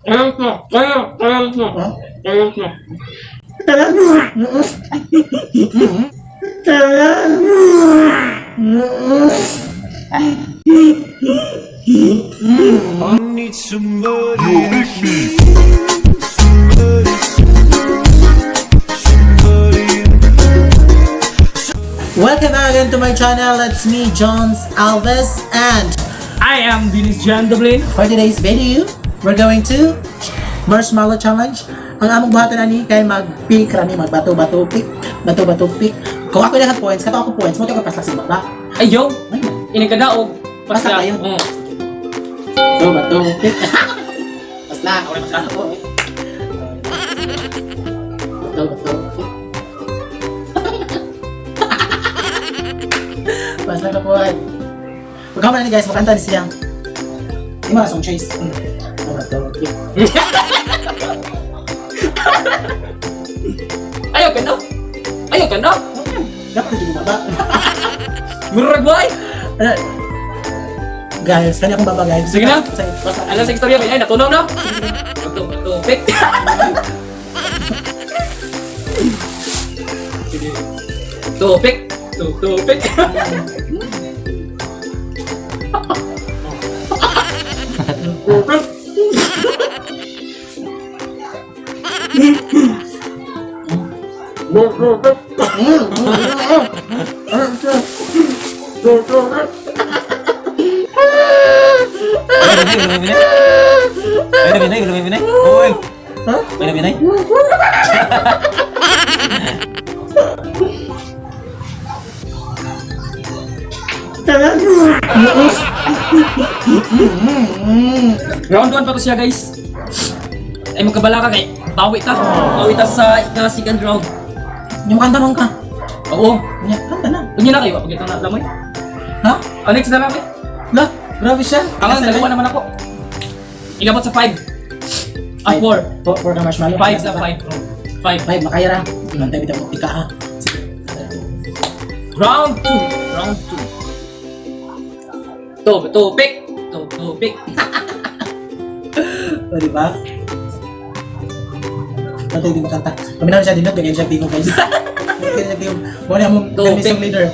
Ayaw na, kaya, kaya na, kaya na. I need somebody to hear, somebody, somebody. Welcome back again to my channel. It's me, Jones Alves, and I am Dennis John Dublin. for today's video, we're going to Marshmallow Challenge. Ang among buhaton ani kay mag-pick rami, magbato-bato pick, bato-bato pick. Kung ako naka points, kato ako points, mo ko paslak sa baba. Ayaw, Ay, ini ka daog. Basta Basta kayo. Oo. Bato bato pick. Paslak, okay paslak ako. Eh. Bato bato pick. Paslak na po. Pagkama na ni guys, makanta ni siya. Di mo na song chase. Bato bato pick. Ayaw ka na. Ayaw ka na. Dapat hindi baba. Murag ba ay? Ano? Guys, kanya akong baba guys. Sige na. Sige, basta. Alam sa istorya, ay natunaw na. Bato, bato, pick. Sige. Tupik. Tupik. Huh? Round 1 pa to siya, guys. Ay, magkabala ka kay bawi ta. Bawi ta sa ika second round. Yung kanta man ka. Oo. Nya, kanta na. Unya na kayo, pag ito na lamoy. Ha? Oh, next na lang eh. La, grabe siya. Ang dalawa naman ako. Inabot sa 5. Ah, 4. Four, four ka marshmallow. 5 sa 5. 5. Five, makaya ra. Bantay bitaw mo tika ha. Round 2. Round 2. To, to, pick. To, to, pick. O, di ba? Bantay di makanta. Paminaw siya dinot, kaya siya tingog guys. Kaya siya tingog. Mo na mong Go, garmi pick. song leader.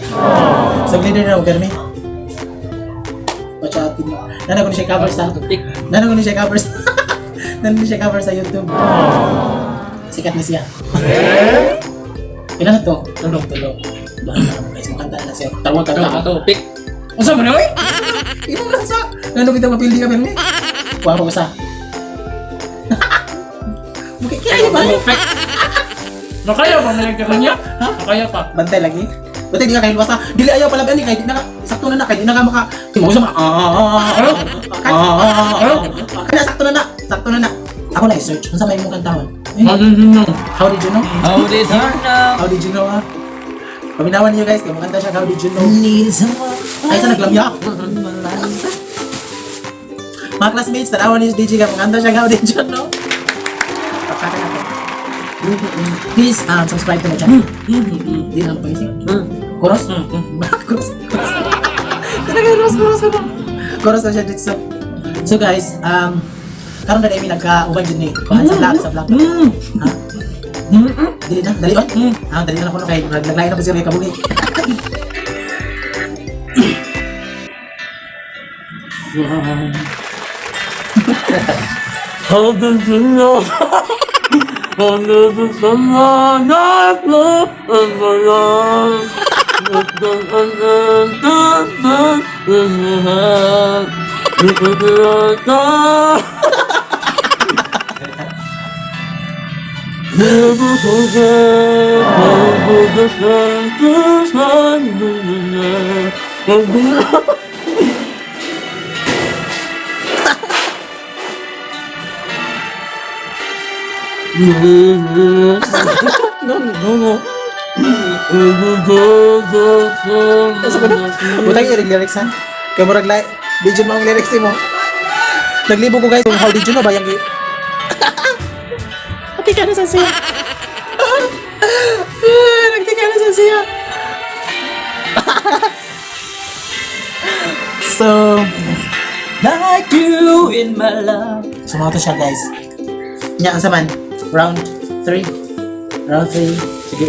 Song leader na mo garmi. Watch out mo. Nana ko ni siya cover sa To, pick. Nana ko ni siya cover sa Nana ni siya cover sa YouTube. Sikat na siya. Ilan na to? Tulog, tulog. Bahala na mo guys, makanta na siya. Tawag ka To, ta. to, pick. Unsa man oy? Imo lang sa. Nano kita mapildi ka pirmi? Kuha ko sa. Mukha kaya ba? To, pick. Nakaya pa man ka kanya? Nakaya pa. Bantay lagi. Bantay di ka kahilwas ha. Dili ayaw pala ni kay di na ka sakto na na kay di na ka maka. Mo sa ah. Kana sakto na na. Sakto na na. Ako na i-search unsa may imong kantahon. Eh, How did you know? How did you know? How did you know? How did you know ah? Paminawan niyo guys, kay makanta siya How did you know? Ay sa naglamya. Mga classmates, tanawan niyo si DJ kay makanta siya How did you know? Pakata natin. Please subscribe to my channel. Di na ako pagising. Chorus? Chorus? Chorus. Talaga, chorus, chorus, chorus. Chorus na siya dito. So, so guys, karon na kami nagka-uban dyan eh. Kuhan sa vlog, sa vlog. Ha? Dili na, dali on. Ah, dali na ako no kay naglain ako si Ray Kabugi. How did you know? How did you know? Not love in my life. No, no, no. Asa ko na? Butang yung lyrics ha. Kaya murag like, video mo ang lyrics mo. Naglibo ko guys kung how did you know ba yung Nagtika na sa siya. Nagtika na sa siya. Like you in my life. Sumato siya, guys. Nya, ang saman. Round 3. Round 3. Sige.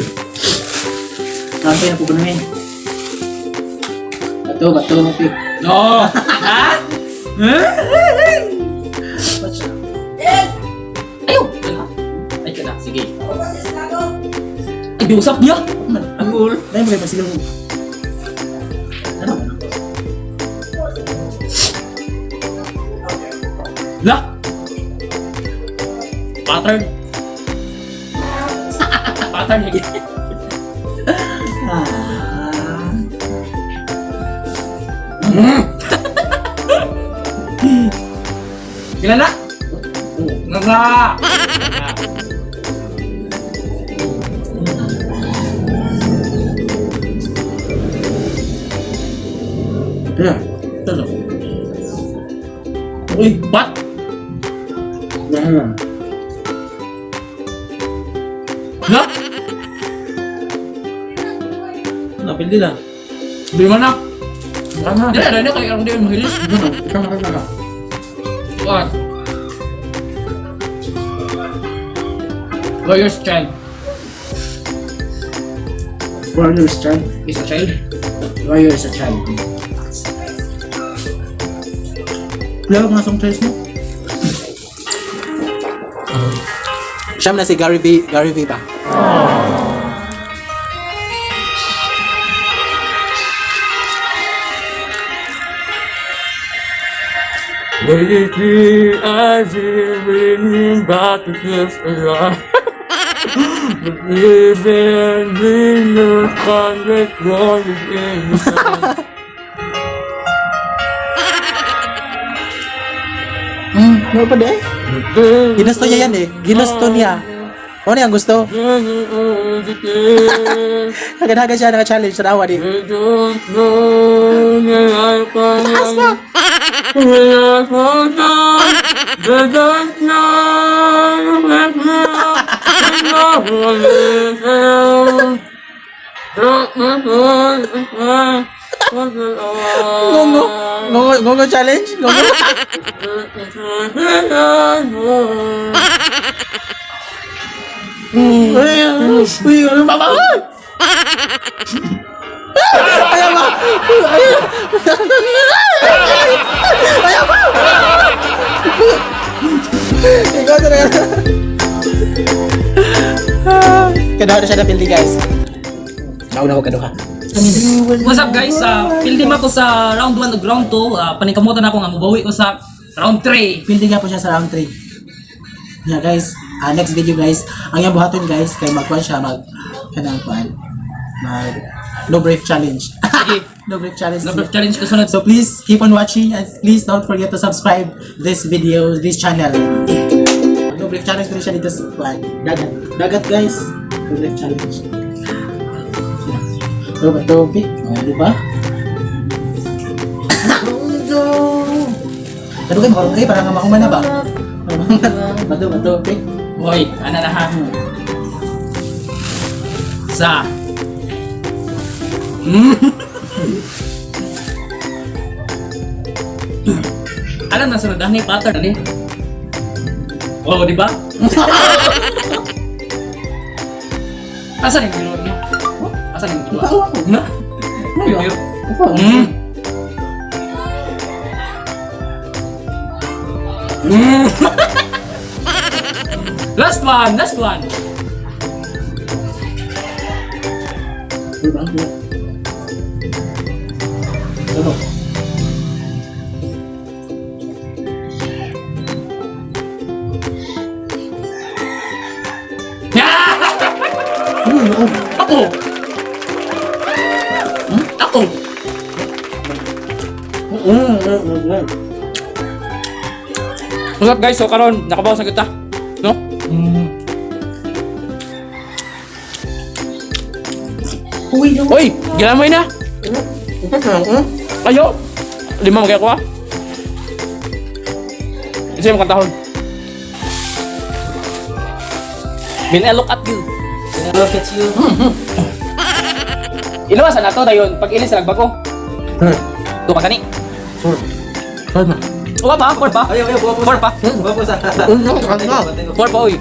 Round 3 na pupunuhin. Bato, bato, pick. No! Ha? Watch na. Ayaw! Ito na. Ay, ito na. Sige. Ay, diusap niya! Ang cool. Dahil mo kayo pasigil mo. Ano? La! Pattern. Pattern lagi. Ah. Kilala? Nga nga! Yeah. Ito no. Uy, what? Yeah. La? Napildi lang. Di man na. Ano? Di na, di na, kaya ang di mahilis. Ano? What? Warrior's child. Warrior's child. Is a child? Warrior is a child. Wala mga song choice mo? Siyam na si Gary V. Gary V ba? Will it be as if we about to kiss alive? Living in the hundred rolling in the sun. No pa di. Ginusto niya yan eh. Ginusto niya. Ano yung gusto? Hagad-hagad siya naka-challenge sa dawa di. Taas na! Ngongo. Ngongo, ngongo challenge? Ngongo. Uy, uy, uy, mama. Uy! Ayaw ba? Ayaw. Ayaw ba? Ikaw talaga. Kaduha na siya na pildi, guys. Nauna ko kaduha. What's up, guys? Pildi ko sa round 1 ug round 2. Paningkamutan ako nga mubawi ko sa round 3. Pildi nga po siya sa round 3. Yeah, guys. Next video, guys. Ang iyang buhaton, guys, kay magkuhan siya mag kanang kuan. Mag no brief challenge. Sige. No brief challenge. No brief challenge kasunod. So please keep on watching and please don't forget to subscribe this video, this channel. No brief challenge ko rin siya dito sa kuan. Dagat. Dagat, guys. No brief challenge. Yeah. Ano ba ito? Oh, di ba? Ano kayo, makaroon kayo, parang nga makuman na ba? Bato, bato, okay? Hoy, ana na ha. Sa. Alam na sunod ni pattern ni. Oh, di ba? Asa yung ginawa niyo? Asa yung ginawa? Na? Last one, last one. Ano? Ako. Ako. What's up, guys? So karon nakabawas na kita. No? Uy, no. Uy! Gilamay na! Ayo! Lima magkaya ko ah. Isa yung kantahon. When I look at you. When I look at you. Iluwasan na to dayon pag ilis nagbago. Tuwa ka ni. Tama. Wa pa, four pa. Ayaw, ayaw, buwa po. Four pa. Buwa po sa. Four pa, oy.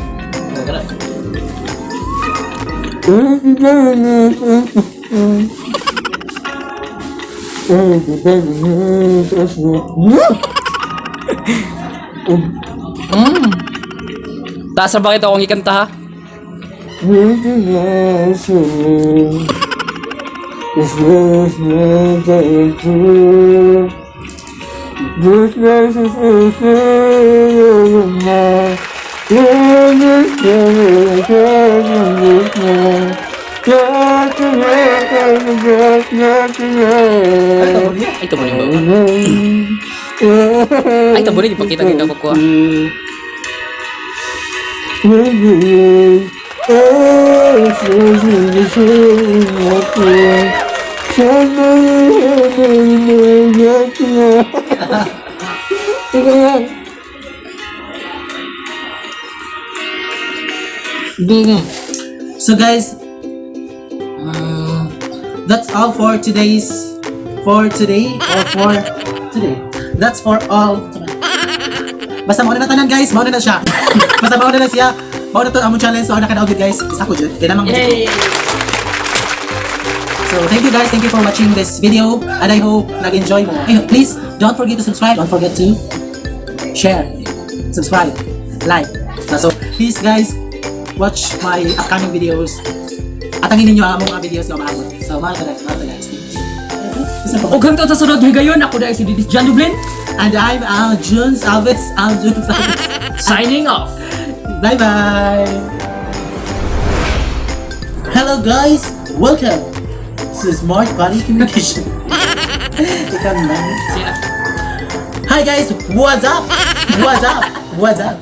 Taas na bakit akong ikanta ha? Ay, tabo ni ba? Ay, tabo ni ipakita kita ko kuha. So guys, that's all for today or for today. That's for all. Basta mauna na tanan, guys, mauna na siya. Basta mauna na siya. Mauna to among challenge, so nakadaog yun, guys. Isa ko jud. Kaya namang Yay! So thank you guys, thank you for watching this video and I hope nag-enjoy mo. Eh, please don't forget to subscribe, don't forget to share, subscribe, like. So please guys, watch my upcoming videos. Atangin ninyo ang among mga videos nga maabot. So mga to guys. Isa pa. Og hangtod sa sunod higayon, ako dahil si Didis John Dublin, And I'm Al Junes Alves, Al Junes Alves. Signing off! Bye bye. Hello guys, welcome to Smart Body Communication. Ikaw naman. Sina? Hi guys, what's up? What's up? What's up?